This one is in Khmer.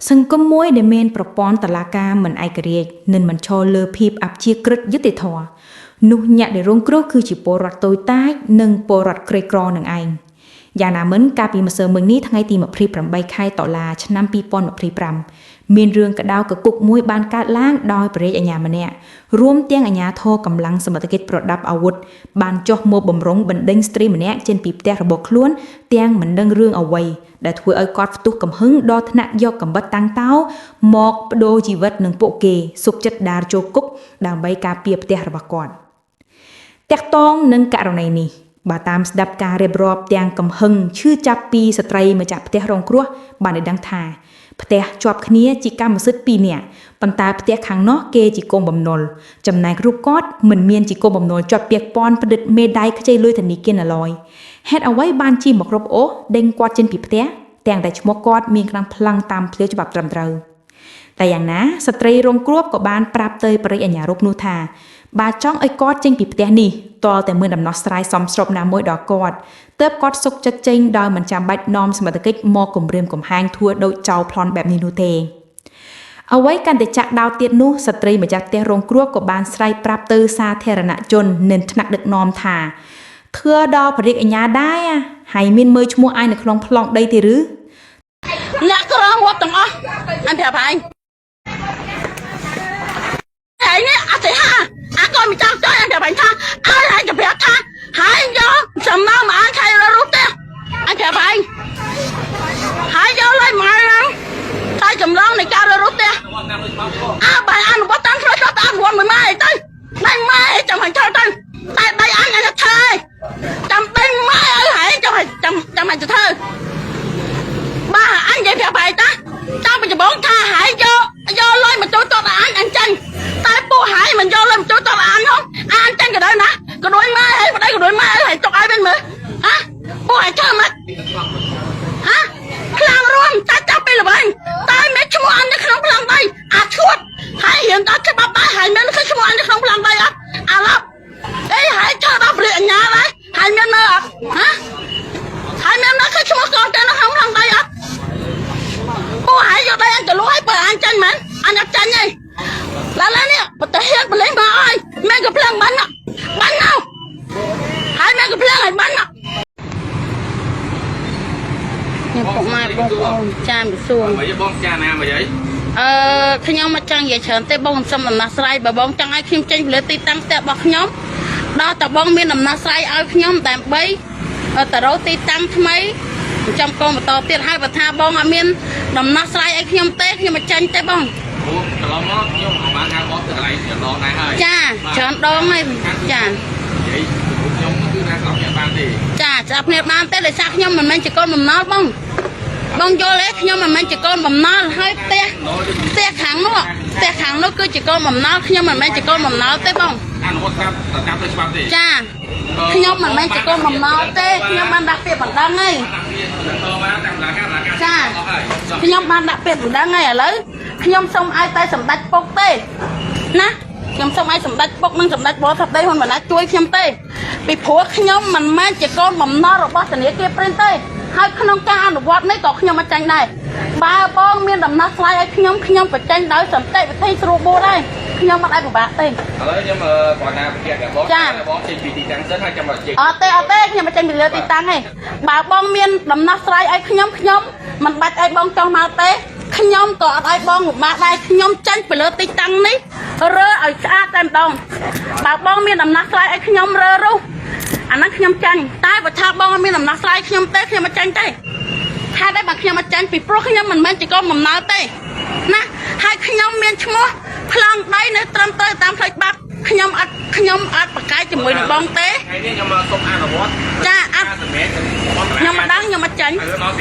សង្គមមួយដែលមានប្រព័ន្ធតុលាការមិនឯករាជ្យនិងមិនឈរលើភាពអព្យាក្រឹតយុត្តិធម៌នោះអ្នកដែលរងគ្រោះគឺជាពលរដ្ឋតូចតាចនិងពលរដ្ឋក្រីក្រនឹងឯងយ៉ាងណាមិញកាលពីម្សិលមិញនេះថ្ងៃទី28ខែតុលាឆ្នាំ2025មានរឿងក្តៅកគុកមួយបានកើតឡើងដោយព្រះរាជអាជ្ញាម្នាក់រួមទាំងអាជ្ញាធរកម្លាំងសមត្ថកិច្ចប្រដាប់អាវុធបានចុះមកបំរុងបណ្ដេញស្ត្រីម្នាក់ចេញពីផ្ទះរបស់ខ្លួនទាំងមិនដឹងរឿងអ្វីដែលធ្វើឲ្យគាត់ផ្ទុះកំហឹងដល់ថ្នាក់យកកំបិតតាំងតោមកបដូរជីវិតនឹងពួកគេសុខចិត្តដារចូលគុកដើម្បីការពារផ្ទះរបស់គាត់ តាក់ទងនឹងករណីនេះបើតាមស្ដាប់ការរៀបរាប់ទាំងកំហឹងឈឺចាប់ពីស្ត្រីម្ចាស់ផ្ទះរងគ្រោះបានឲ្យដឹងថាផ្ទះជាប់គ្នាជាកម្មសិទ្ធិពីរនាក់ប៉ុន្តែផ្ទះខាងនោះគេជាកូនបំណុលចំណែករូបគាត់មិនមានជាកូនបំណុលជាប់ពាក់ព័ន្ធផ្ដិតមេដៃខ្ចីលុយធនាគារនៅឡើយហេតុអ្វីបានជាមករົບអូសដេញគាត់ចេញពីផ្ទះទាំងតែឈ្មោះគាត់មានខ្លាំងផ្លាំងតាមផ្លូវច្បាប់ត្រឹមត្រូវ តែយ៉ាងណាស្ត្រីរងគ្រោះក៏បានប្រាប់ទៅបរិយាអាញារូបនោះថាបើចង់ឲ្យគាត់ចេញពីផ្ទះនេះទាល់តែមានដំណោះស្រាយសមស្របណាមួយដល់គាត់ទើបគាត់សុខចិត្តចេញដោយមិនចាំបាច់នាំសមត្ថកិច្ចមកគំរាមកំហែងធ្វើដូចចោលប្លន់បែបនេះនោះទេអ្វីកាន់តែចាក់ដោតទៀតនោះស្ត្រីម្ចាស់ផ្ទះរងគ្រោះក៏បានស្រែកប្រាប់ទៅសាធារណជននិងថ្នាក់ដឹកនាំថាធ្វើដល់បរិយាអាញាដែរហើយមានមើលឈ្មោះឯងនៅក្នុងប្លង់ដីទេឬ អ្នកក្រងាប់ទាំងអស់អញប្រាប់ឯងឯងនេះអត់ទេហាអាកូនមិនចង់ចុយអញប្រាប់ឯងថាឲ្យឯងទៅប្រាប់ថាហើយយកចំណងមកអញខៃរូបទេអញប្រាប់ឯងហើយយកលុយមកហ្នឹងតែចម្លងនៃការរត់ទេអើបើអនុវត្តតាមផ្លូវច្បាប់អនុវត្តមួយម៉ែទៅដេញម៉ែចាំឲ្យធ្វើទៅតែដៃអញអញធ្វើចាំដេញម៉ែឲ្យហែងចាំឲ្យចាំចាំឲ្យទៅធ្វើ បាទអញនិយាយប្រាប់ឯងតាតាមពីដំបងថាហែងយកយកលុយមកចូលតតអញអញចាញ់តែពួកហែងមិនយកលុយមកចូលតតអញហងអញចាញ់ក៏ដោយណាក៏ដូចម៉ែហែងប្តីក៏ដូចម៉ែហែងចុកឲ្យវិញមើលហ៎ពួកហែងធ្វើម៉េចហ៎ខ្លាំងរួមតែចាប់ពីល្បែងតែមិនឈ្មោះអញនៅក្នុងប្លង់ដីអាឈួតហើយរៀនដល់ច្បាប់ដែរហើយមានឃើញឈ្មោះអញនៅក្នុងប្លង់ដីអត់អាឡប់អីហែងចូលដល់ព្រះអញ្ញាដែរហើយមានមើលអត់ហ៎ហើយមានមើលឃើញឈ្មោះកូនតែនៅក្នុងប្លង់ដីអត់ ពួកហើយយកដីអញទៅលក់ឲ្យបើអញចាញ់មែនអញអត់ចាញ់ទេឡាឡានេះប្រទេសហ៊ានបលេងមកអើយមានកំភ្លើងបាញ់មកបាញ់មកហើយមានកំភ្លើងឲ្យបាញ់មកខ្ញុំពុកម៉ែបងប្អូនចាមសួង មកបងចាណាមកយាយ អឺខ្ញុំមកចង់និយាយច្រើនទេបងសុំដំណោះស្រាយបើបងចង់ឲ្យខ្ញុំចេញពីលើទីតាំងផ្ទះរបស់ខ្ញុំដល់តបងមានដំណោះស្រាយឲ្យខ្ញុំដើម្បីទៅរកទីតាំងថ្មីចាំកងបន្តទៀតហើយបើថាបងអត់មានដំណោះស្រាយឲ្យខ្ញុំទេខ្ញុំមិនចាញ់ទេបង ព្រោះកន្លងមកខ្ញុំបានហៅបងទៅកន្លែងច្រើនដងដែរហើយ ចាច្រើនដងហើយចា និយាយខ្ញុំគឺណាស្អប់ខ្ញុំបានទេ ចាស្រាប់គ្នាបានទេដោយសារខ្ញុំមិនមែនជាកូនបំណុលបងបងយល់ទេខ្ញុំមិនមែនជាកូនបំណុលហើយផ្ទះផ្ទះខាងនោះផ្ទះខាងនោះគឺជាកូនបំណុលខ្ញុំមិនមែនជាកូនបំណុលទេបង អនុវត្តតាមតាមទៅច្បាប់ទេ ចាខ្ញុំមិនមែនជាកូនបំណុលទេខ្ញុំបានដាក់ពាក្យបណ្ដឹងហើយ តាមតមកតាមឡាការឡាការ ចាខ្ញុំបានដាក់ពាក្យបណ្ដឹងហើយឥឡូវខ្ញុំសូមឲ្យតែសម្ដេចពុកទេណាខ្ញុំសូមឲ្យសម្ដេចពុកនិងសម្ដេចបរថាប់ដីហ៊ុនម៉ាណែតជួយខ្ញុំទេពីព្រោះខ្ញុំមិនមែនជាកូនបំណុលរបស់ធនាគារព្រិនទេហើយក្នុងការអនុវត្តនេះក៏ខ្ញុំមិនចាញ់ដែរបើបងមានដំណោះស្រាយឲ្យខ្ញុំខ្ញុំបញ្ចេញដោយសន្តិវិធីស្រួលបួលដែរខ្ញុំមិនឲ្យពិបាកទេ ឥឡូវខ្ញុំគាត់ណាបញ្ជាក់ដល់បងបងចេញពីទីតាំងសិនហើយចាំមកចេញ អត់ទេអត់ទេខ្ញុំមិនចេញពីលើទីតាំងទេបើបងមានដំណោះស្រាយឲ្យខ្ញុំខ្ញុំមិនបាច់ឲ្យបងចង់មកទេខ្ញុំក៏អត់ឲ្យបងពិបាកដែរខ្ញុំចេញពីលើទីតាំងនេះរើឲ្យស្អាតតែម្ដងបើបងមានដំណោះស្រាយឲ្យខ្ញុំរើរុះអាហ្នឹងខ្ញុំចាញ់តែបើថាបងអត់មានដំណោះស្រាយខ្ញុំទេខ្ញុំមិនចាញ់ទេហេតុអីបើខ្ញុំមិនចាញ់ពីព្រោះខ្ញុំមិនមែនជាកូនបំណុលទេណាហើយខ្ញុំមានឈ្មោះប្លង់ដីនៅត្រឹមត្រូវតាមផ្លូវច្បាប់ខ្ញុំអត់ខ្ញុំអត់ប្រកែកជាមួយនឹងបងទេ ថ្ងៃនេះខ្ញុំមកសុំអនុវត្ត ចាអត់ សម្រាប់ ខ្ញុំមិនដឹងខ្ញុំមិនចាញ់ ឥឡូវដល់